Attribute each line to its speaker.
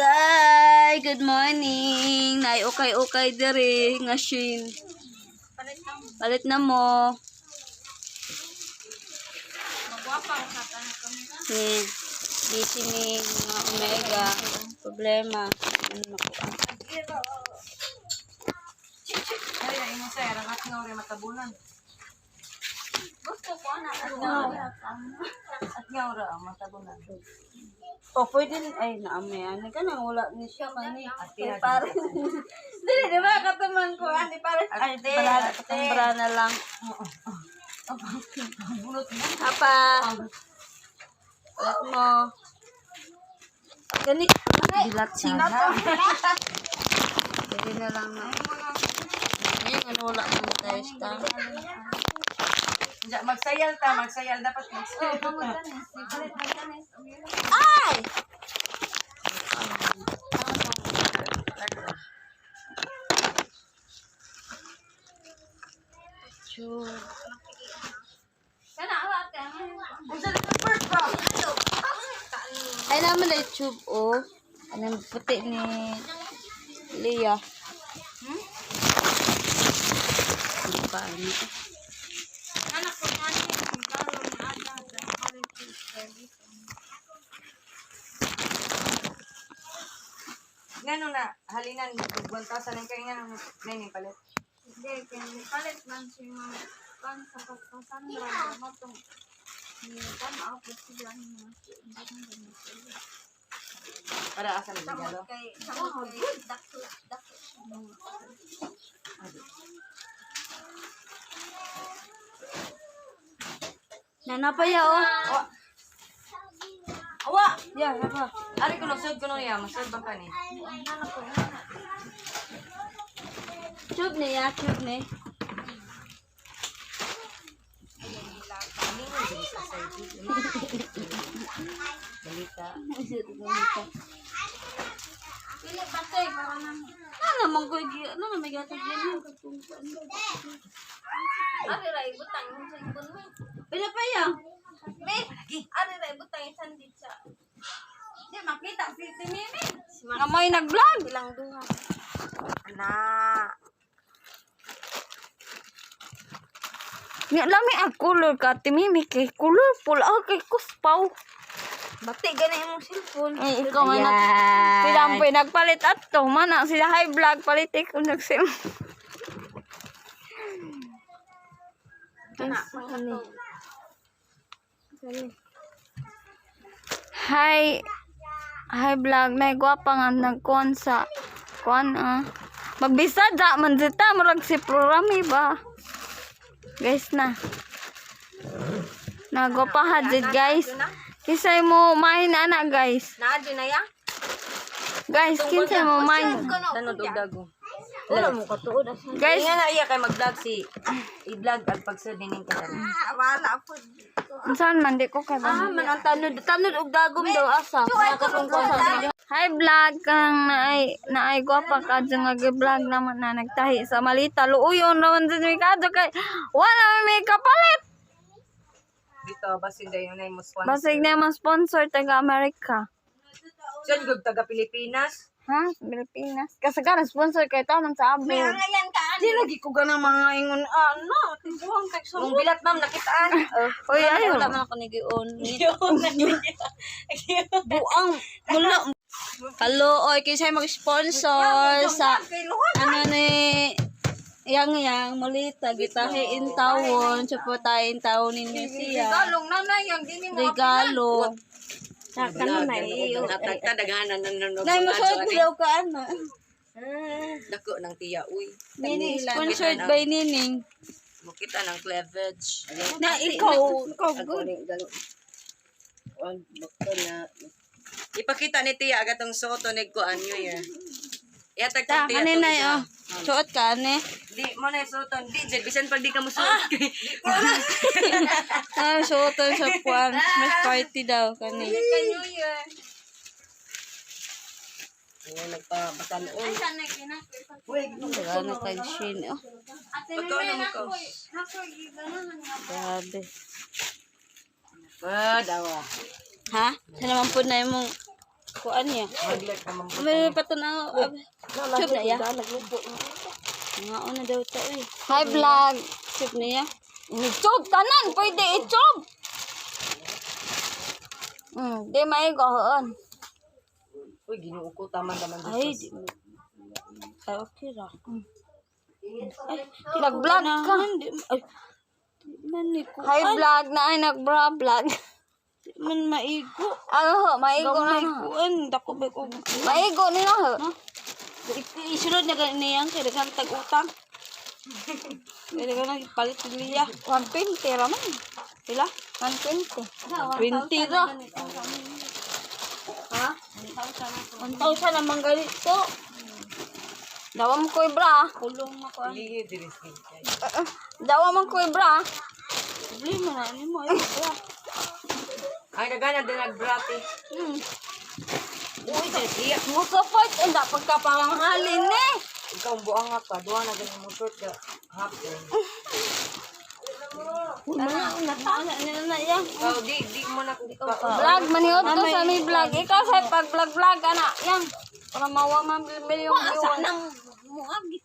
Speaker 1: Guys, good morning. Nay ukay-ukay diri nga shin. Palit na mo. Ni busy ni mga omega. Problema. Ano na ko?
Speaker 2: Ay, ay mo sa rangat nga ori matabunan.
Speaker 1: Gusto ko na.
Speaker 2: At nga ora ang matabunan.
Speaker 1: O, pwede, ay, naamayan. Ka nang wala ni siya kani. Ay, pare. Dili, di ba? Kataman ko, ani, pare. Ay,
Speaker 2: Ate,
Speaker 1: para,
Speaker 2: ate.
Speaker 1: kumbra na lang.
Speaker 2: Bunot mo.
Speaker 1: Apa. Ulit mo. Gani. Dilat sing. Dili na lang na. Ngayon, ano, wala man tayo siya.
Speaker 2: Diya, magsayal ta, magsayal dapat magsayal.
Speaker 1: Ay! Sure.
Speaker 2: Unsa na first ba?
Speaker 1: Ay naman na tube oh. Anong puti ni Leah. Hmm? Ano pa ano?
Speaker 2: Ngano na halinan 1,000 ang kay ngano na ni palit.
Speaker 3: Hindi, kaya palit man siya mga kan sa pagkasandra, matong ni kan ako sila ni mga
Speaker 2: Para asa na regalo.
Speaker 3: kay samot kay dako dako siya mga
Speaker 1: Nanapaya oh.
Speaker 2: Awa. Awa.
Speaker 1: Yeah, napa.
Speaker 2: Ari ko sud ko no ya, masud ba kani?
Speaker 1: Tube ni ya, tube ni.
Speaker 2: Balita.
Speaker 3: Pili ba tay para na
Speaker 1: Ano man ko gi, ano na may gatag din.
Speaker 3: Ari ra ibutang yung sa ibon mo.
Speaker 1: Pila pa ya.
Speaker 3: Me, ari ra ibutang yung sandit sa. Di makita si Timimi.
Speaker 1: Nga may nag-vlog.
Speaker 3: Bilang duha.
Speaker 2: Ana.
Speaker 1: Nga lami ang color ka timimi kay colorful ah kay kuspaw.
Speaker 3: Bati gani imong cellphone.
Speaker 1: Eh, ikaw man nag Sila nagpalit ato mana sila high vlog palit ko nagsim.
Speaker 3: Kana pang
Speaker 1: Hi. Hi vlog, may gwapa nga nagkuan sa kuan ah. Magbisada man sita murag si Prorami ba. Guys na. Nagwapahan jud guys. Kisay mo main ana guys.
Speaker 3: Naa na ya?
Speaker 1: Guys, kinsay mo main.
Speaker 2: Tanod og dago.
Speaker 3: Wala mo katuod asa.
Speaker 1: Guys,
Speaker 2: Nga na iya kay mag-vlog si i-vlog ag pagsud nining karon.
Speaker 3: Ah, wala po.
Speaker 1: unsan man di ko kay
Speaker 3: Ah, man ang tanod, tanod og dagom daw asa.
Speaker 1: Hi vlog kang naay naay gwapa ka dyan nga gi-vlog naman na nagtahi sa malita luuyon naman sa mi kadto kay wala man may kapalit.
Speaker 2: Dito basin dayon na mo sponsor.
Speaker 1: Basig na mga sponsor taga Amerika.
Speaker 2: Saan gud taga Pilipinas?
Speaker 1: Ha? Pilipinas. Kasagaran sponsor kay taman sa abroad.
Speaker 3: Ngayan ka
Speaker 2: Di lagi ko ganang mga ingon ana, tibuang kay sa. Mong bilat ma'am nakitaan.
Speaker 1: Uy, ayo.
Speaker 3: Wala man ako nigion.
Speaker 1: Buang mula. Hello, oy kinsay mag-sponsor sa ano ni Yang Yang Molita gitahi in tawon, suportahin tawon ninyo siya.
Speaker 3: Galong nanay yang dini mo.
Speaker 1: Regalo.
Speaker 3: Kano na iyo.
Speaker 2: Hatag ta daghanan nang nang
Speaker 1: Nay, masuot daw ka ano.
Speaker 2: Dako ng tiya uy.
Speaker 1: Nining, sponsored by Nining.
Speaker 2: Mukita ng cleavage.
Speaker 1: Na ikaw, ikaw good.
Speaker 2: Ipakita ni tiya agad ang soto ni kuan New Year. Ihatag
Speaker 1: Ta,
Speaker 2: tong tiya
Speaker 1: kanina
Speaker 2: tong isa.
Speaker 1: oh. Suot ka ane.
Speaker 2: Di mo na suoton. Di jud bisan pag di ka mo suot kay.
Speaker 1: Ah, suoton sa kuan. Christmas party daw kani.
Speaker 3: New Year.
Speaker 2: Ano nagpabatan-on.
Speaker 3: Ay sana kinakoy.
Speaker 1: Wala na kay Shin. Oh,
Speaker 3: Ate
Speaker 2: Pagkaon
Speaker 3: Mimi
Speaker 2: na mo ko.
Speaker 3: nakoy. Nakoy giganahan nga.
Speaker 1: grabe.
Speaker 2: Ah, dawa.
Speaker 1: Ha? Sa naman po na imong Kuan niya.
Speaker 2: Mag-like naman po.
Speaker 1: May patanaw. Chub na ya. Nga na daw ta oy.
Speaker 3: Hi vlog.
Speaker 1: Chub na ya.
Speaker 3: Ichob tanan, pwede ichob. Di maigo hoon.
Speaker 2: Uy, Ginoo ko tama naman dito.
Speaker 1: Ay, di mo. Ay, okay ra. Ay, di ko
Speaker 3: Nag-vlog ka.
Speaker 1: ganahan, di. Ay, di man ni ko.
Speaker 3: Hi vlog na ay nagbra vlog.
Speaker 1: Di man maigo.
Speaker 3: Ano ho, maigo na.
Speaker 1: Gamay kuan, dako ba ko.
Speaker 3: Maigo ni na ho.
Speaker 1: Ha? Isulod na gani niyang kay daghan tag utang. Kay daghan nang palit liya.
Speaker 3: 120 ra man.
Speaker 1: Pila?
Speaker 3: 120.
Speaker 1: 20 ra.
Speaker 3: Ha?
Speaker 1: 1,000 naman ganito.
Speaker 3: Dawa mo koy bra.
Speaker 1: Kulong na ko.
Speaker 2: Lihi diri si.
Speaker 3: Dawa man koy bra.
Speaker 1: Problema na nimo ay wala.
Speaker 2: Ay, nagana din nagbrati. Uy, iya.
Speaker 3: Mo support unda pagkapangahalin ni.
Speaker 2: Ikaw ang buang ka, duha na ganin mo short ka hapon.
Speaker 1: Na na na na ya.
Speaker 2: Ikaw di di mo na pa.
Speaker 3: Vlog maniod ko sa mi vlog. Ikaw sa pag vlog vlog ana yang. Para mawa man milyong
Speaker 1: Asa
Speaker 3: viewers.
Speaker 1: nang muagi.